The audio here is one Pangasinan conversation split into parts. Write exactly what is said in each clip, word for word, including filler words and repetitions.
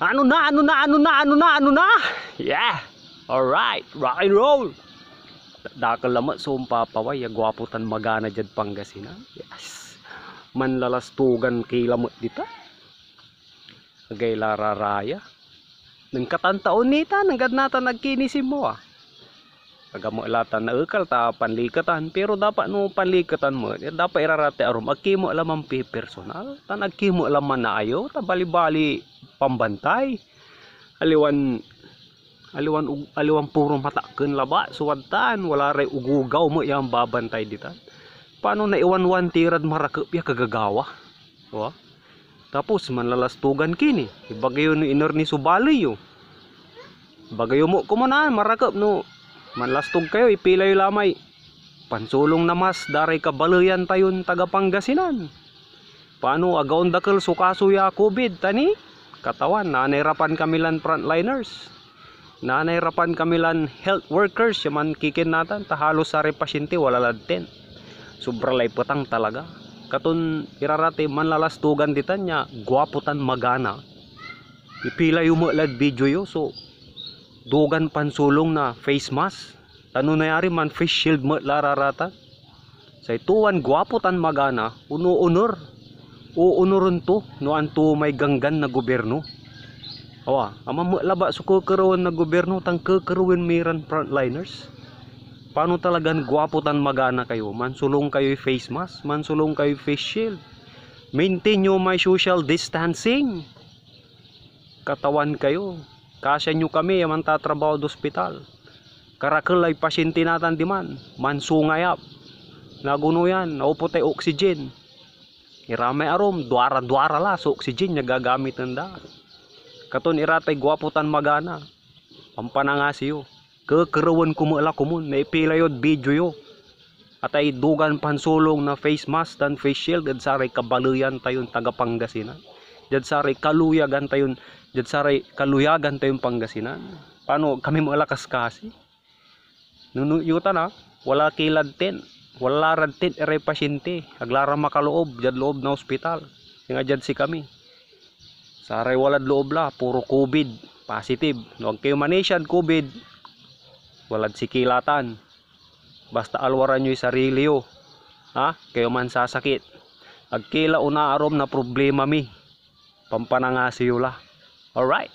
Ano na, ano na, ano na, ano na, ano na? Yeah! Alright, rock and roll! Dakel lamet so ompapaway ya guapo tan magana diad Pangasinan. Yes! Manlalastogan ki lamet dita. Agay la raraya. Nen katantaon ni tan, anggad natan agki ni sinmawa. Agamo la tan naekal ta panliketan, pero dapat no panliketan met, eh, dapat irarati arum, agki met la manpipersonal, tan agki met la manaayew, ta balibali pambantay. Aliwan, aliwan ug-, aliwan puro matakken labat so wadtan, wala ray ugugaw met ya ambabantay ditan. Pano naiwanwan ti rad marakep ya kagagawa? Wa? Tapos manlalastogan ki ni. Ibaga yo no iner ni so baley yo. Ibaga yo met komun a marakep no manlastog kayo, ipila yo la may pansolong na mask da ray kabaleyan tayon taga Pangasinan. Pano agaon dakel so kaso ya COVID, ta ni? Katawan, nanirapan kami lan frontliners. Nanirapan kami lan health workers ya mankikin natan, ta halos saray pasyente wala lad tent. Sobra lay petang talaga. Katon irarati manlalastogan ditan ya guapo tan magana. Ipila yo met lad video yo so dugan pansolong na face mask. Ta no nayari man face shield met la raratan. Say tuan guapo tan magana, onoonor. Oonoren to no anto may ganggan na gobyerno. Awa, ama met labat so kekerewen na gobyerno tan kekerewen mi ran frontliners. Pano talagan guapo tan magana kayo? Mansolong kayoy face mask, mansolong kayoy face shield. Maintain yo may social distancing. Katawan kayo, kasian yo kami ya mantatrabaho ed ospital. Karakel lay pasyente natan diman, mansungayap. Nagono yan, naupot ay oxygen. Iramay arum, duara-duara la so oxygen ya gagamiten da. Katon iratay guapo tan magana, pampanangasi yo. Kekerewen ko met la komun, naipila yod video yo. Atay dugan pansolong na face mask tan face shield ed saray kabaleyan tayon taga Pangasinan. Diad saray kaluyagan tayon, diad saray kaluyagan tayon Pangasinan. Pano kami met la kaskasi? Nuno yo tan a, wala ki lad tent. Wala rad tent iray pasyente. Ag la ra makaloob diad loob na ospital. Singa diad sikami. Saray walad loob la, puro COVID positive. No ag kayo manisiad COVID, walad siki la tan. Basta alwaran yoy sarili yo. Ha? Kayo mansasakit. Ag ki la onaarum na problema mi. Pampanangasi yo la. Alright.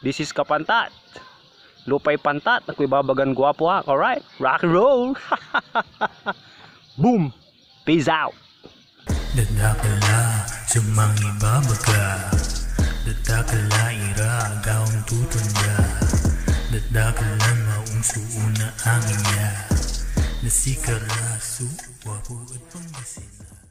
This is Kapantat. Lupay Pantat. Ako ibabagan guapo, ha? Alright. Rock and roll. Boom. Peace out. Dadakela so mangibabaga, dadakela ira agawang tutunda, dadakela maong so una angin ya, na sikara so guapo ed Pangasinan.